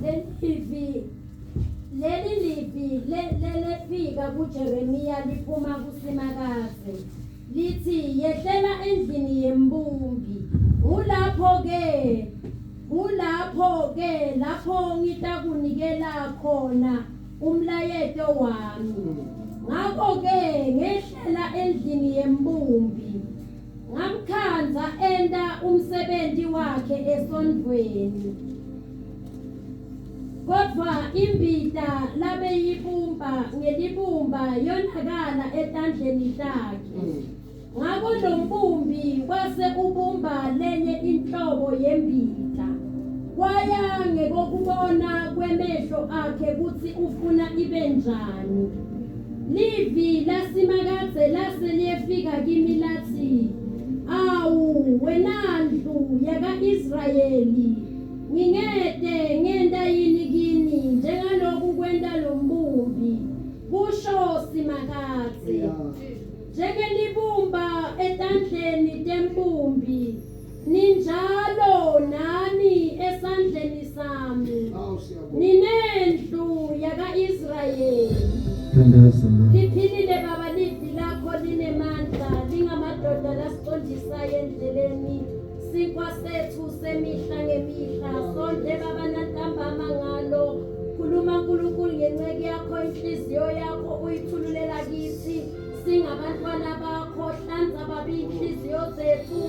Lelivi leli livi lelefika kuJeremiya liphuma kuSimakadze lithi yehlela endlini yembumbi ngulapho ke lapho ngitakunikela khona umlayeto wami. Ngakho ke ngehlela endlini yembumbi, ngamkhandza enta umsebenti wakhe esondvweni, kodvwa imbita labeyibumba ngelibumba yonakala etandleni takhe. Ngako lombumbi wase ubumba lenye inhlobo yembita, kwaya ngekokubona kwemehlo akhe kutsi ufuna ibe njani. Livi laSimakadze lase liyefika kimi latsi, "Awu wena ndlu yaka-Israyeli, ngingete ngenta yini kini njengaloku kwenta lombumbi?" kusho Simakadze. Njengelibumba etandleni tembumbi, ninjalo nani esandleni sami, Awu, siyabonga. ninendlu yaka-Israyeli. Thandaza, ma. Liphilile Baba, livi lakho linemandla, lingamadoda lasicondisayo endleleni. Sinkwa sethu semihla ngemihla sondle Baba nantambama ngalo. Khuluma Nkulunkulu ngenceke yakho, inhliziyo yakho uyithululela kithi singabantwana bakho. Hlanza Baba inhliziyo zethu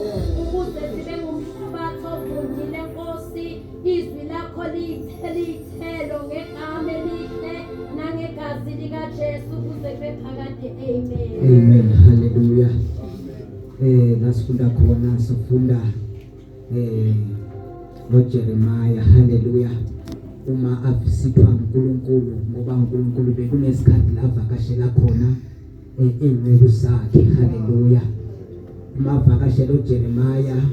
ukuze sibe ngumhlabathi ovundile, Nkosi. Izwi lakho liyithelo iy'thelo ngegama elihle nangegazi likaJesu kuze kube phakade. Amen. Amen, hallelujah. La sifunda khona, sifunda ngoJeremiah, hallelujah, uma avisithwa uNkulunkulu, ngoba uNkulunkulu bekunesikhathi la vakashela khona inceku zakhe, hallelujah. Uma avakashela uJeremiah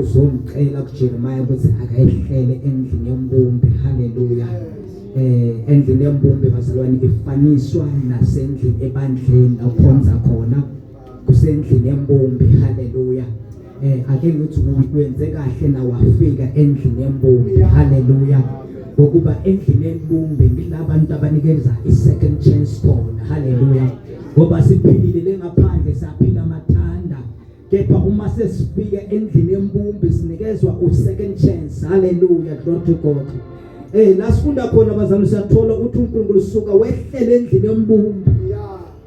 uzomcela kuJeremiah ukuthi akayehlele endlini yombumbi, hallelujah. Endlini yombumbi, bazalwane, ifaniswa nasendlini ebandleni la ukhonza khona, kusendlini yembumbi, hallelujah. Ake ngithi wenze kahle na wafika endlini yembumbi, hallelujah, ngokuba endlini yembumbi ngilabantu abanikeza i-second chance khona, hallelujah, ngoba siphilile lengaphandle, saphila amathanda, kepha uma sesifike endlini yembumbi sinikezwa u-second chance, hallelujah, glory to God. La sifunda khona, bazalwane, siyathola ukuthi uNkulunkulu suka wehlele endlini yombumbi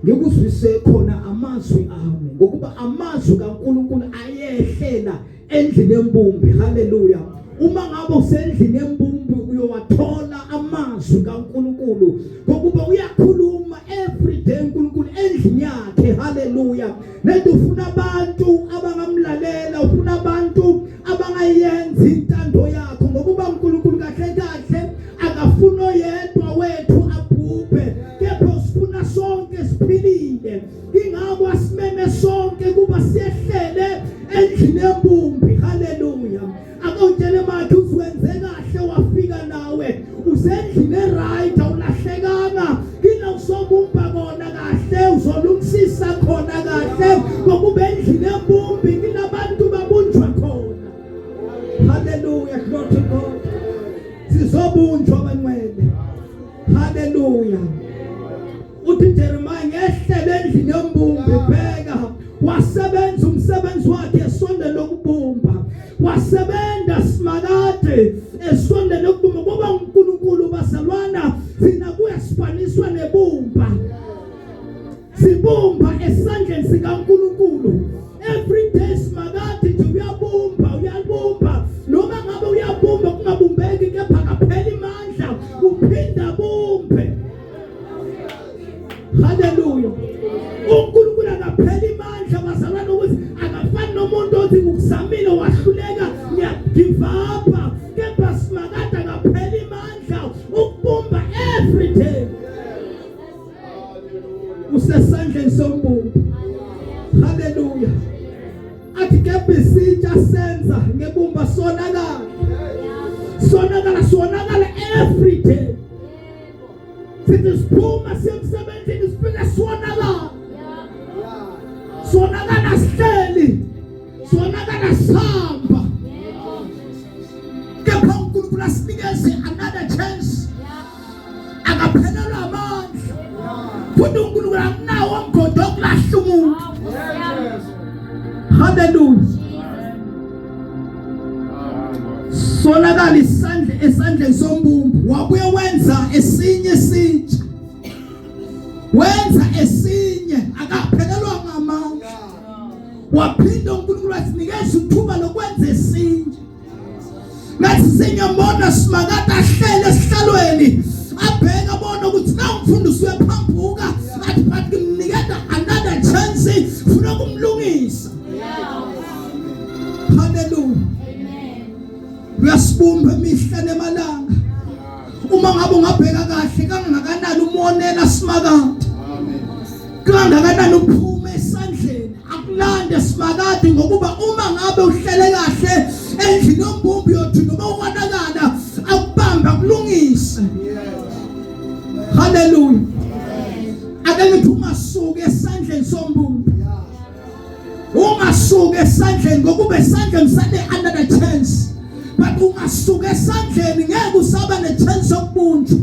ngikuzwise khona amazwi ami, ngokuba amazwi kaNkulunkulu ayehlela endlini yembumbi, haleluya. Uma ngabe usendlini yembumbi uyowathola amazwi kaNkulunkulu, ngokuba uyakhuluma every day uNkulunkulu endlini yakhe, haleluya. Lento ufuna abantu abangamlalela, ufuna abantu abangayenza intando yakho, ngokuba uNkulunkulu kahle kahle akafuna oyedwa wethu abhubhe, kepha usifuna sonke siphilile. Ingakho asimeme sonke kuba siyehlele endlini yembumbi, haleluya. Akawutshele makhe uzwenze kahle wafika nawe usendlini eright, awulahlekanga kila usobumba kona kahle, uzolungisisa khona kahle, ngokuba endlini yembumbi kilabantu babunjwa khona, haleluya, glory to God. Sizobunjwa abangcwele, haleluya. Uthi Jeremiah, ngehlele endlini yombumbi, bheka, wasebenza umsebenzi wakhe esondeni lokubumba. Wasebenza Simakade esondeni lokubumba, ngoba uNkulunkulu, bazalwana, thina kuyasifaniswa nebumba, sibumba esandleni sikaNkulunkulu every day. Simakade nje uyabumba, uyabumba, noma ngabe uyabumba kungabumbeki, kepha kaphela imandla, uphinda bumbe, haleluya. uNkulunkulu akaphela imandla, bazalwane, ukuthi akafani nomuntu othi ngikuzamile wahluleka, ngiyagive up, kepha Simakade akaphela imandla ukubumba every day. Usesandleni sombumbi, haleluya. Athi kepha isitsha senza ngebumba sonakala, sonakala, sonakala every day. Sithi siphuma siye emsebenzini sifike sonakala, sonakala, sihleli sonakala, sihamba. Hallelujah. Sonakala isandla esandleni sombumbi, wabuye wenza esinye isitsha, wenza esinye, akaphelelwa ngamandla. Waphinda uNkulunkulu wasinikeza ithuba lokwenza esinye. Ngathi sengiyambona Simakade ahlele esihlalweni, abheka abona ukuthi na umfundisi uyaphambuka, athi but ngimnikeza another chance, funa ukumlungisa. Hallelujah. Uyasibumba imihla nemalanga. Uma ngabe ungabheka kahle kangakanani umonela Simakade, kangakanani uphume esandleni akulande Simakade, ngokuba uma ngabe uhlele kahle endlini yombumbi yothi noma ukonakala akubamba akulungise. Hallelujah. Ake ngithi ungasuki esandleni sombumbi, ungasuki esandleni, ngokuba esandleni sane another chance, but ungasuka esandleni ngeke usaba ne chance yokubunjwa.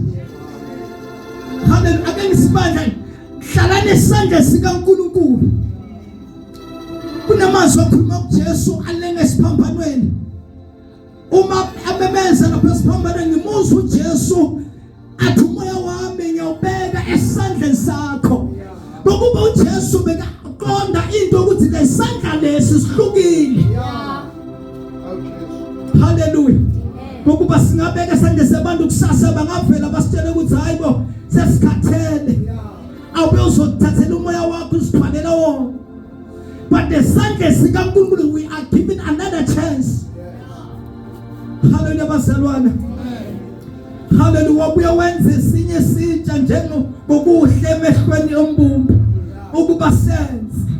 Hallelujah. Ake ngisibandla, hlalani esandleni sikaNkulunkulu. Kunamazwi akhuluma kuJesu alenga esiphambanweni, uma amemeza lapha esiphambanweni, ngimuzwa uJesu athi umoya wami ngiyawubeka esandleni sakho. Ngokuba uJesu bekaqonda into ukuthi lesandla lesi sihlukile. Hallelujah. Ngokuba singabeka esandleni sabantu kusasa bangavela basitshele ukuthi hayibo sesikhathele, awube uzothathela umoya wakho usithwalela wona. But esandleni sikaNkulunkulu we are given another chance. Hallelujah bazalwane. Hallelujah. Wabuye wenza esinye isitsha njengokuhle emehlweni ombumbi ukuba senze.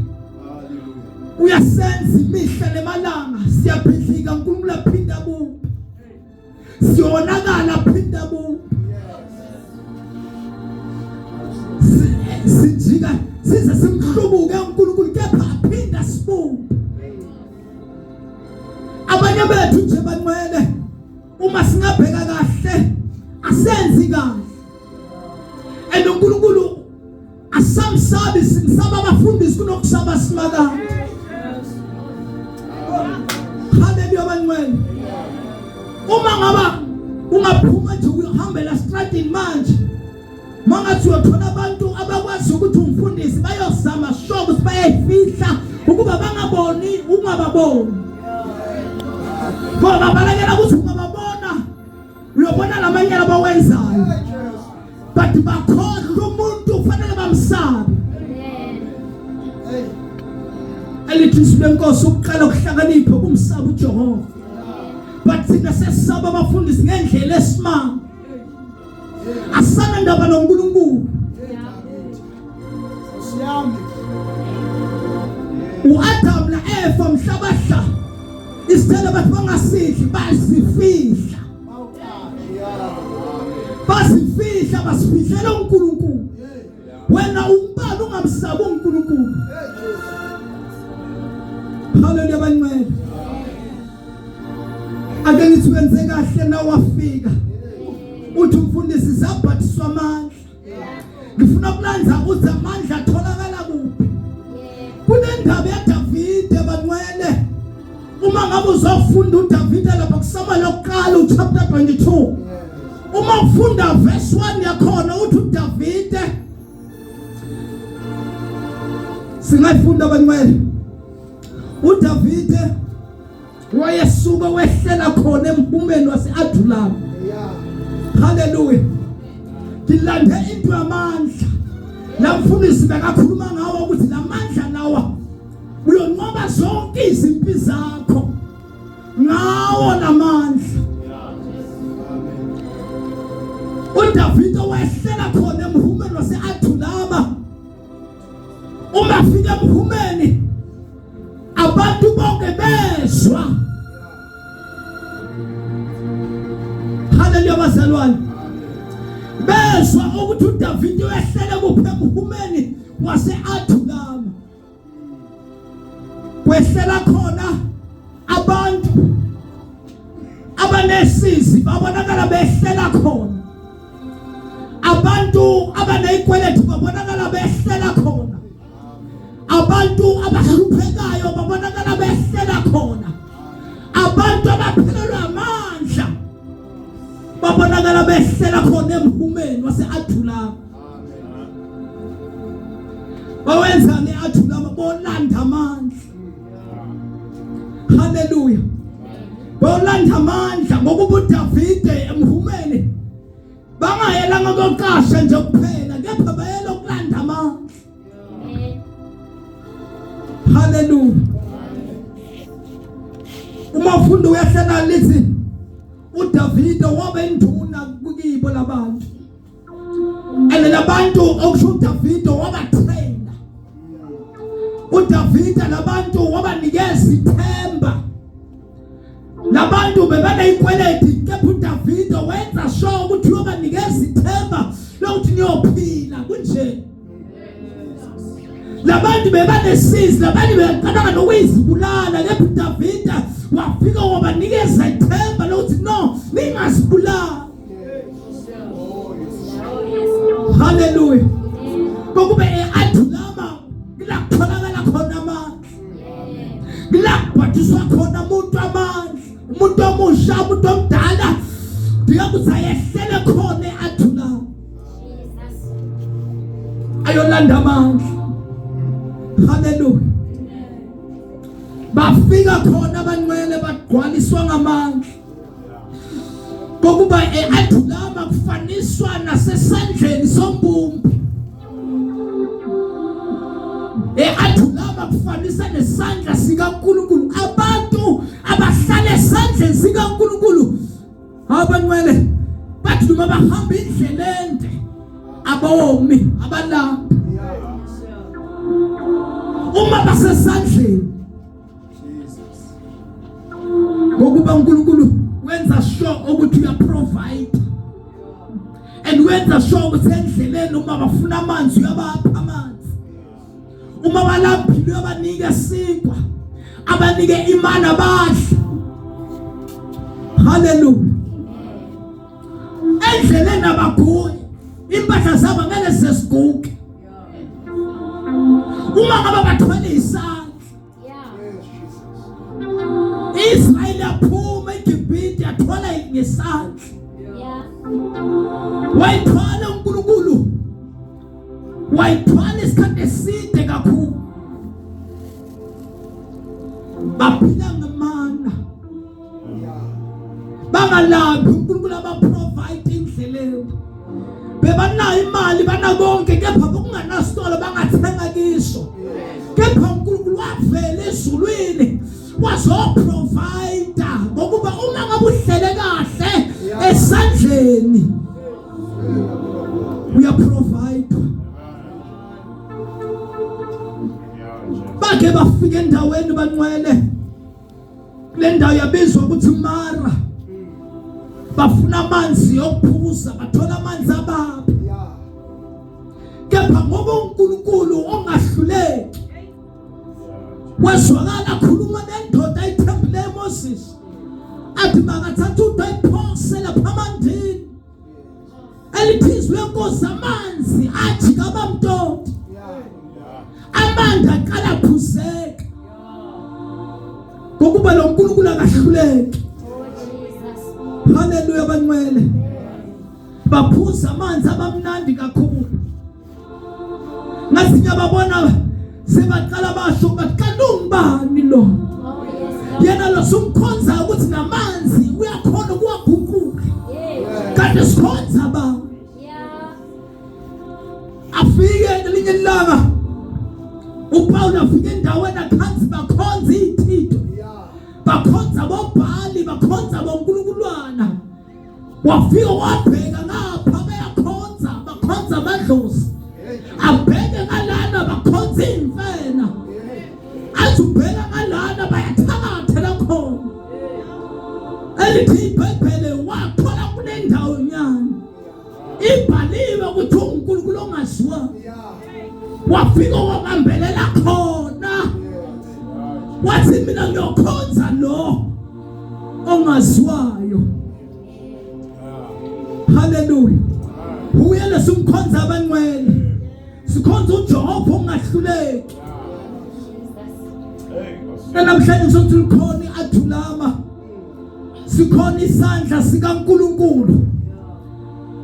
Uyasenza imihla nemalanga, siyaphidlika, uNkulunkulu aphinda bumbi, siyonakala aphinda bumbi, sijika size simhlubuke uNkulunkulu, kepha aphinda sibumbe. Abanye bethu nje banqwele, uma singabheka kahle asenzi kahle, and uNkulunkulu asamsabi, simsaba abafundisi kunokusaba Simakade. Haleluya bangcwele. Uma ngaba ungaphuma nje uyahambela stradini manje, mangathi uyothola abantu abakwazi ukuthi umfundisi, bayozama sure ukuthi bayayifihla ukuba bangaboni ungababoni, ngoba balekela ukuthi ungababona uyobona lamanyala abawenzayo. But bakhohlwa umuntu kufanele bamsabe. Elithi izwi lenkosi, ukuqala ukuhlakanipha kumsaba uJehova. But thina sesisaba abafundisi ngendlela esimanga, asana ndaba noNkulunkulu. uAdam naEva mhla badla isithelo bathi bangasidli, bazifihla, bazifihla, basifihlela uNkulunkulu. Wena umbala ungamsabi uNkulunkulu. Haleluya bangcwele. Ake ngithi wenze kahle na wafika, uthi umfundisi zabhathiswa amandla. Ngifuna ukulanza ukuthi amandla atholakala kuphi. Kunendaba yaDavide bangcwele. Uma ngabe uzofunda uDavide lapha kuSamuel yokuqala uchapter 22, uma ufunda verse 1 yakhona, uthi uDavide, singayifunda bangcwele, uDavide wayesuka wehlela khona emhumeni waseAdulamu. Haleluya. Ngilande into yamandla la mfundisi bekakhuluma ngawo, ukuthi lamandla lawa uyonqoba zonke izimpi zakho ngawo lamandla. uDavide wehlela khona emhumeni waseAdulama. Uma fika emhumeni abantu bonke bezwa. Haleluya bazalwane. Bezwa ukuthi uDavide wehlele kuphi emhumeni waseAdulama. Kwehlela khona abantu abanesizi, babonakala behlela khona. Abantu abanezikweletu babonakala behlela khona. Abantu abahluphekayo babonakala. behlela khona. Abantu abaphelelwa amandla babonakala behlela khona emhumeni wase-Adulama. Bawenzani e-Adulama? Bolanda amandla. Haleluya. Bolanda amandla ngokuba uDavide emhumeni bangayelanga koqasha nje kuphela, kepha bayela ukulanda amandla. Haleluya. Uma ufunda uyahlela lithi uDavide waba induna kukibo labantu. And labantu okusho uDavide wabatraina. uDavide labantu wabanikeza ithemba. Labantu bebaneyikweleti, kepha uDavide wenza sure ukuthi uyobanikeza ithemba lokuthi niyophila kunje. Labantu bebanesizi, labantu bebacabanga nokuyizibulala, kepha uDavide wafika wabanikeza ithemba lokuthi no, ningazibulali. Haleluya. Kokube eAdulama kula kutholakala khona amandla. Kula kubhadiswa khona umuntu amandla, umuntu omusha, umuntu omdala. Ndiyakuthi ayehlele khona eAdulama. Ayolanda amandla. Haleluya. Bafika khona abancwele bagcwaliswa ngamandla. Kokuba eAdulama kufaniswa nasesandleni sombumbi. EAdulama kufanisa nesandla sikaNkuluNkulu. Abantu abahlala esandleni sikaNkuluNkulu abancwele bathi noma bahamba indlela ende abomi abalambi. Uma basesandleni, ngokuba uNkulunkulu wenza sure ukuthi uya provide and wenza sure ukuthi endleleni uma bafuna amanzi uyabapha amanzi, uma balambile uyabanika isinkwa, abanike imana abadla. Haleluya. Endleleni abaguli, impahla zabo ngeke zesiguke uma ngabe bathwele isandla. Israel yaphuma eGibhithe yathwala ngesandla. Wayithwala uNkulunkulu, wayithwala isikhathi eside kakhulu. Baphila ngamana, bangalaphi uNkulunkulu abaprovide indleleni. Bebanayo imali, banakonke, kepha bokunganasitolo bangathenga kiso. Kepha uNkulunkulu wavela ezulwini wazoprovide, ngokuba uma ngabe uhlele kahle esandleni uyaprovide. Bake bafika endaweni banqwele kule ndawo yabizwa ukuthi Mara, bafuna amanzi okuphuza, bathola amanzi ababi. Kepha ngoba uNkulunkulu ongahluleki wezwakala khuluma nendoda ayithembileyo Moses, athi makathatha udo ayiphose lapha amandini, elithi izwi lenkosi amanzi athi kabamtoti, amanzi aqala aphuzeka, ngokuba lo nkulunkulu akahluleki. Haleluya banqwele. Baphuza amanzi abamnandi kakhulu. Ngathi ngiyababona sebaqala basho bathi kanti ungubani lo? Yena lo sumkhonza ukuthi namanzi uyakhona ukuwaguqula. Kanti sikhonza ba. Afike ngelinye ilanga uPaul afike endaweni akhanzi bakhonza ithito. Bakhonza bobhali, bakhonza bonkulunkulwana. Wafika wabheka ngapha bayakhonza, bakhonza amadlozi. Abheke ngalana bakhonza imfena. Athi ubheka ngalana bayathakatha la khona. Elithi iBhayibheli wathola kunendawo nyana. Ibhaliwe ukuthi uNkulunkulu ongaziwa. Wafika wabambelela khona. Wathi mina ngiyokhonza lo ongaziwayo. Haleluya. Uye lesimkhonza abangcwele. Sikhonza uJehova ongahluleki. Namhlanje ngizothi likhona iAdulama, sikhona isandla sikaNkuluNkulu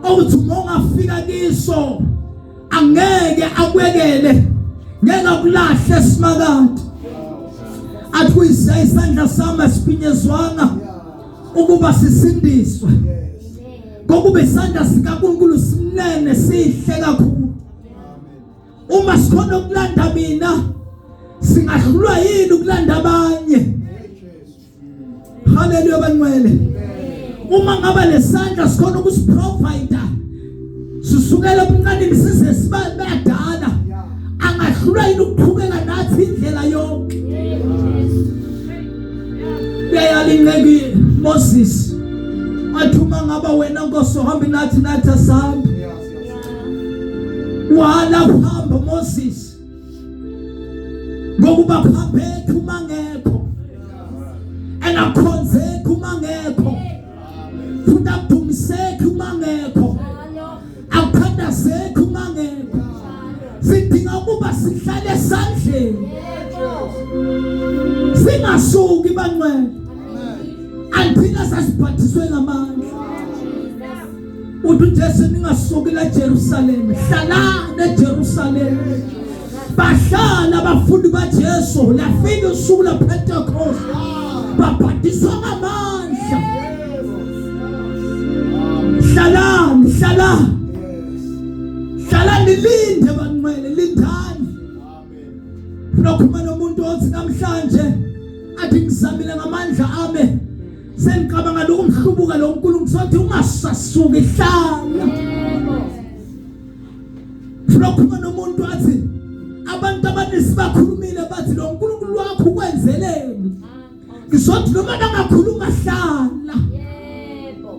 okuthi uma ungafika kiso angeke akwekele, ngeke akulahle simakade. Athi kuyisa isandla sami asiphinyezwanga ukuba sisindiswe, ngokuba isandla sikaNkuluNkulu simnene, sihle kakhulu. Uma sikhona ukulanda mina, singahlulwa yini ukulanda abanye? Haleluya bangcwele. Uma ngaba lesandla sikhona ukusiprovide sisukela ebuncaneni size sibadala, angahlulwa yini ukuqhubeka nathi indlela yonke? Uyayala inceku Moses, athi uma ngaba wena Nkosi uhamba nathi, nathi asambe. Wala uhamba Moses, ngokuba kuhambekho uma ngekho, engakhonzekho uma ngekho, futhi akudumiseki uma ngekho, akuthandazeki uma ngekho. Sidinga ukuba sihlale esandleni, singasuki bangcwele until sasibhathiswe ngamandla. Uthi uJesu, ningasuki la Jerusalem, hlalani eJerusalem. Bahlala abafundi baJesu, lafika usuku laPentecost, babhadiswa ngamandla. Hlalani, hlalani, hlalani, lilinde bangcwele, lindani. Lokhuma nomuntu othi namhlanje athi ngizamile ngamandla ame, sengicabanga lokumhlubuka lo nkulunkulu, sothi ungasasuki, hlala. Lokhuma nomuntu athi abantu abaningi bakhulumile bathi lo nkulunkulu wakho ukwenzeleni, ngizothi noma bangakhuluma, hlala. Yebo.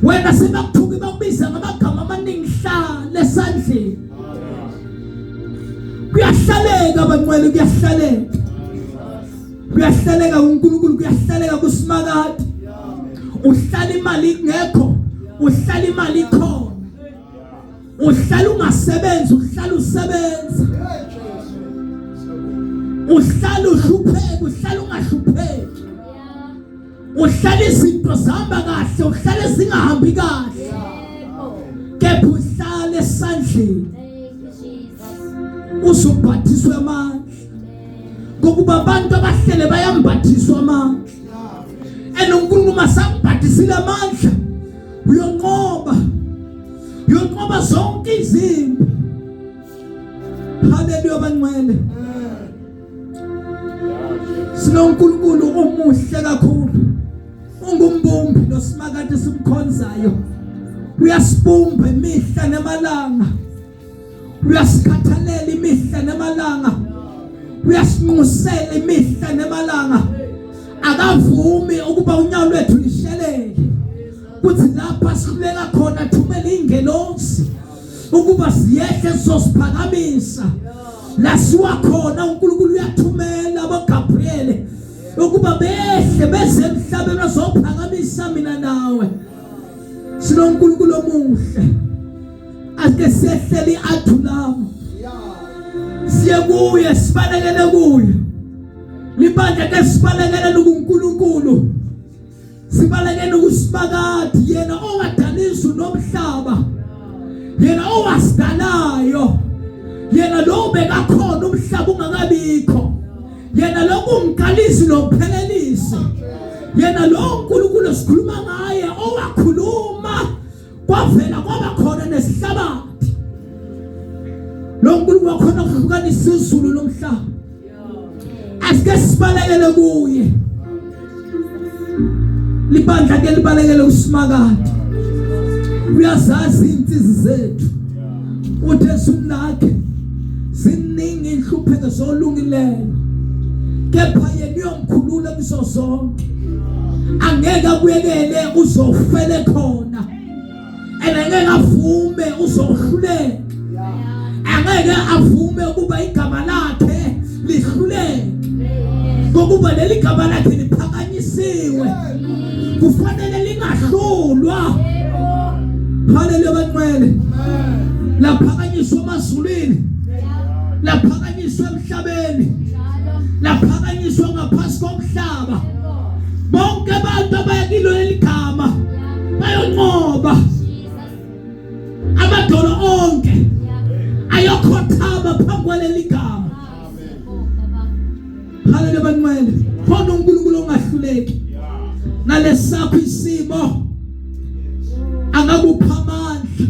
Wena sebakuthuki bakubiza ngamagama amaningi, hlala esandleni. Kuyahlaleka bangcwele, kuyahlaleka, kuyahlaleka uNkulunkulu, kuyahlaleka kusimakade. Uhlala imali ingekho, uhlala imali ikhona, uhlala ungasebenzi, uhlala usebenza, uhlala uhlupheka, uhlala ungahlupheki, uhlala izinto zihamba kahle, uhlala zingahambi kahle, kepha uhlala esandleni. Thank you, Jesus. Uzobhathiswa amandla, ngokuba abantu abahlele bayambathiswa amandla, and uNkulunkulu masakubhathisile amandla, uyonqoba, uyonqoba zonke izimpi. Haleluya bangcwele, sinoNkulunkulu omuhle kakhulu, ungumbumbi nosimakade simkhonzayo, uyasibumba imihla namalanga, uyasikhathalela imihla namalanga, uyasinxusela imihla namalanga. Akavumi ukuba unyawo lwethu lishelele, kuthi lapha sihluleka khona thumela ingelosi ukuba siyehle sosiphakamisa. Lasiwa khona uNkulunkulu uyathumela aboGabriel ukuba behle beze emhlabeni bazophakamisa mina nawe. SinoNkulunkulu omuhle, ake sehlele iAdulamu, siye kuye, sibalekele kuye. Libandla ke sibalekele kuNkulunkulu, sibalekele kusimakade, yena owadala izulu nomhlaba, yena owasidalayo, yena lo bekakhona umhlaba ungakabikho, yena lo kungumqalisi nomphelelisi, yena lo uNkulunkulu esikhuluma ngaye owakhuluma kwavela kwaba khona nesihlabathi. Lo nkulunkulu wakhona ukuhlukanisa izulu nomhlaba, asike sibalekele kuye. Libandla ke libalekele usimakade, uyazazi insizi zethu. Uthe ezwini lakhe ziningi inhlupheko zolungileyo, kepha yena uyomkhulula kuzo zonke. Angeke akuyekele uzofele khona, and angeke avume uzohluleka, angeke avume ukuba igama lakhe lihluleke, ngokuba leli gama lakhe liphakanyisiwe, kufanele lingahlulwa. Haleluya bangcwele, laphakanyiswa emazulwini. Laphakanyiswa emhlabeni, laphakanyiswa ngaphansi komhlaba. Bonke abantu abaya kilo leligama bayonqoba. Amadolo onke ayokhothama phambi kwaleli gama. Haleluya bangcwele. Khona uNkulunkulu ongahluleki. Nalesakho isimo angakupha amandla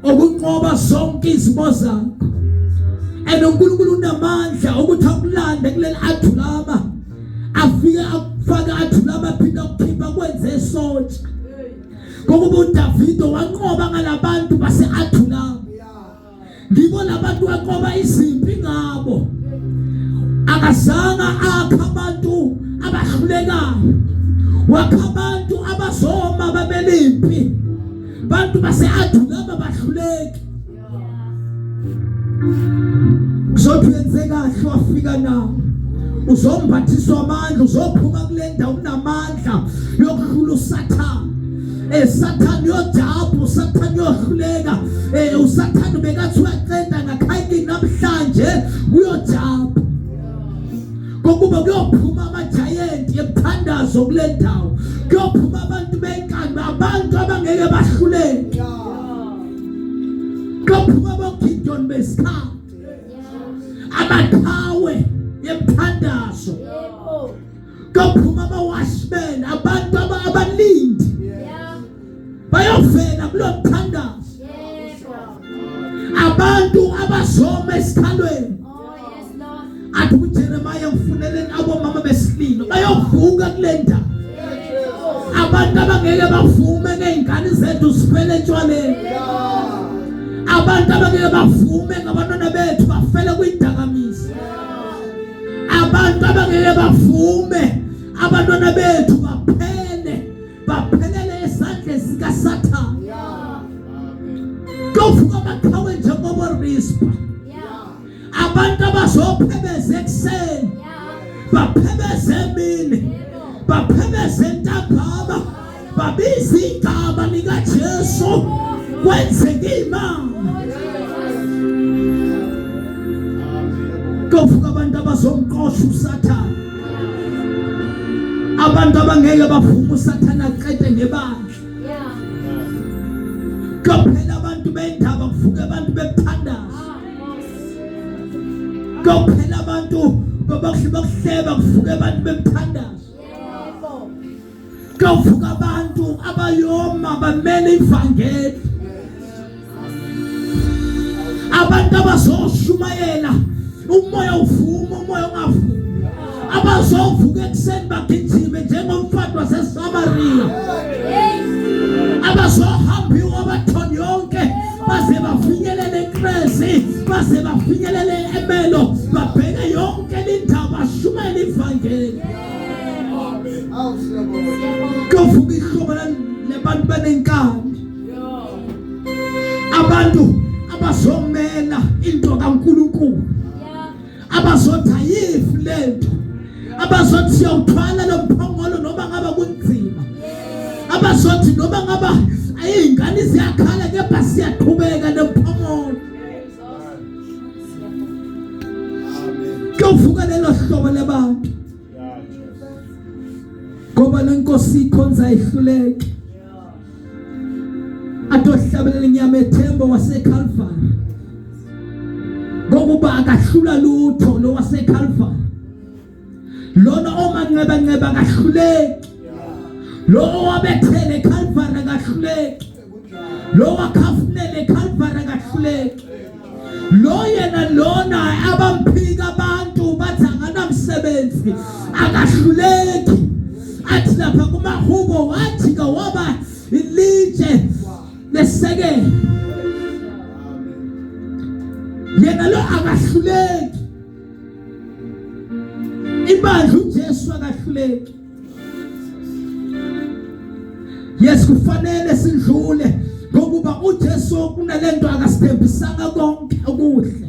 okunqoba zonke izimo zakho. And uNkulunkulu unamandla ukuthi akulande kuleli Adulama, afike akufake Adulama, aphinde akukhipha kwenze esotsha. Ngokuba uDavide wanqoba ngalabantu base-Adulama, ngibo labantu wanqoba izimpi ngabo. Akazange akha abantu abahlulekayo, wakha abantu abazoma bamele impi. Bantu base-Adulama bahluleki. Kuzothi wenze kahle wafika nawo, uzombathiswa amandla, uzophuma kule ndawo unamandla yokuhlula uSathane. Sathane uyojabha, uSathane uyohluleka. uSathane bekathi uyaqeda ngakhayini, namhlanje uyojabha. Ngokuba kuyophuma ama-giant emthandazo kule ndawo, kuyophuma abantu benkani, abantu abangeke bahluleke. Kuyophuma aboGideon besikhathi, amaqhawe yemthandazo. Kuyophuma ama-watchmen, abantu abalindi bayovela kulo mthandazo, abantu abazoma esikhalweni. Athi kuJeremiah, ngifuneleni abomama besililo, bayovuka kule ndawo. Abantu abangeke bavume ngey'ngane zethu zifele etshwaleni, abantu abangeke bavume ngabantwana bethu bafele kwidakamizwa, abantu abangeke bavume abantwana bethu baphele baphelele esandleni sikaSathane. Kuyovuka amaqhawe njengoba Rispa, abantu abazophebeza ekuseni, baphebeze emini, baphebeze ntambama, babiza igama likaJesu, kwenzeke imali. Kuyovuka abantu abazomqosha uSathane, abantu abangeke bavume uSathane aqede ngebandla. Kuyophela abantu bendaba, kuvuke abantu bemthandazo. Kuyophela abantu bakuhleba, kuvuke abantu bemthandazo. Kuyovuka abantu abayoma bamele ivangeli, abantu abazoshumayela umoya uvuma umoya ungavumi, abazovuka ekuseni bagijime njengomfana waseSamaria, abazohamba iwabathoni yonke baze bafinyelele eKresi, baze bafinyelele eMelo, babheke yonke indawo bashumayele ivangeli. Kuyovuka ihlobo labantu banenkani, abantu abazomela into kaNkuluNkulu, abazothi ayifi lento, abazothi siyawuthwala lo mphongolo noma ngaba kunzima, abazothi noma ngaba ayingane ziyakhala kepha siyaqhubeka nemphongolo. Kuyovuka lelo hlobo labantu, ngoba lenkosi ikhonza ihluleke. Atohlabelela inyama ethemba waseCalvary, ngokuba akahlula lutho lo waseCalvary. Lona omanxeba nxeba akahluleki, lo owabethele eCalvary akahluleki, lo wakhafunele eCalvary akahluleki, lo yena lona abamphika abantu bathi akanamsebenzi akahluleki. Athi lapha kumahubo wathi ke waba ilitshe lesekelo, yena lo akahluleki. Ibandla uJesu akahluleki. Yes, kufanele sidlule, ngokuba uJesu kunalento akasithembisanga konke okuhle,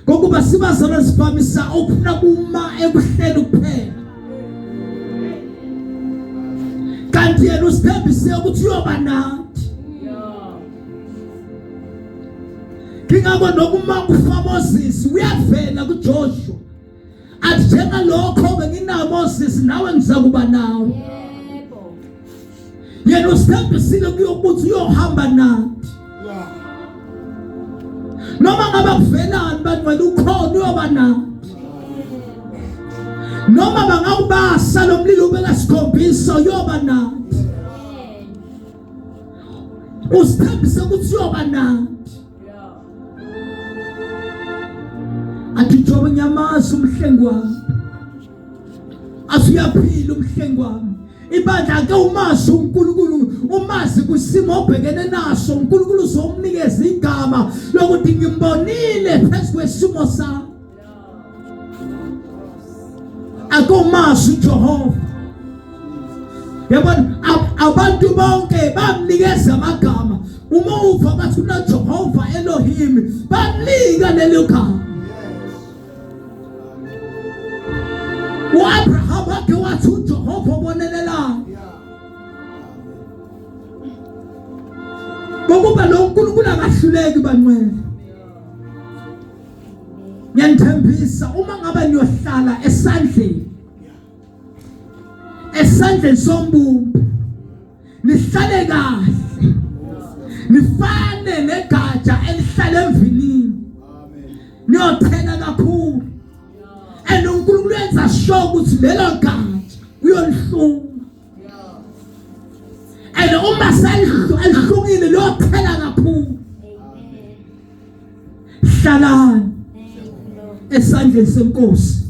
ngokuba sibazalwane sivamisa ukufuna kuma ekuhleni kuphela, kanti yena usithembise ukuthi uyoba nathi. Ingakho nokuma kufa Moses uyavela kuJoshua athi njengalokho benginawo Moses nawe ngizakuba nawe. Yebo. Yena usithembisile kuyokuthi uyohamba nathi. Noma ngabe kuvelani bangcwele ukhona uyoba nathi. Noma bangawubasa lo mlilo ubeka sikhombisa uyoba nathi. Usithembise ukuthi uyoba nathi. Athi Jobe ngiyamazi umhlengi wami. Athi uyaphila umhlengi wami. Ibandla ake umazi uNkulunkulu, umazi kwisimo obhekene naso. uNkulunkulu uzomnikeza igama lokuthi ngimbonile phezu kwesimo sami. Ake umazi uJehova. Yabona abantu bonke bamnikeza amagama. Uma uva bathi unoJehova Elohim, bamnika lelo gama. uAbraham wake wathi uJehova obonelelayo. Ngokuba lo uNkulunkulu akahluleki banqwele. Ngiyanithembisa uma ngabe niyohlala esandleni sombumbi nihlale kahle nifane negatsha elihlala emvinini niyothela kakhulu and uNkulunkulu yenza sure ukuthi lelo gatsha uyolihluma and uma selihlukile liyothela kakhulu. Hlalani esandleni senkosi.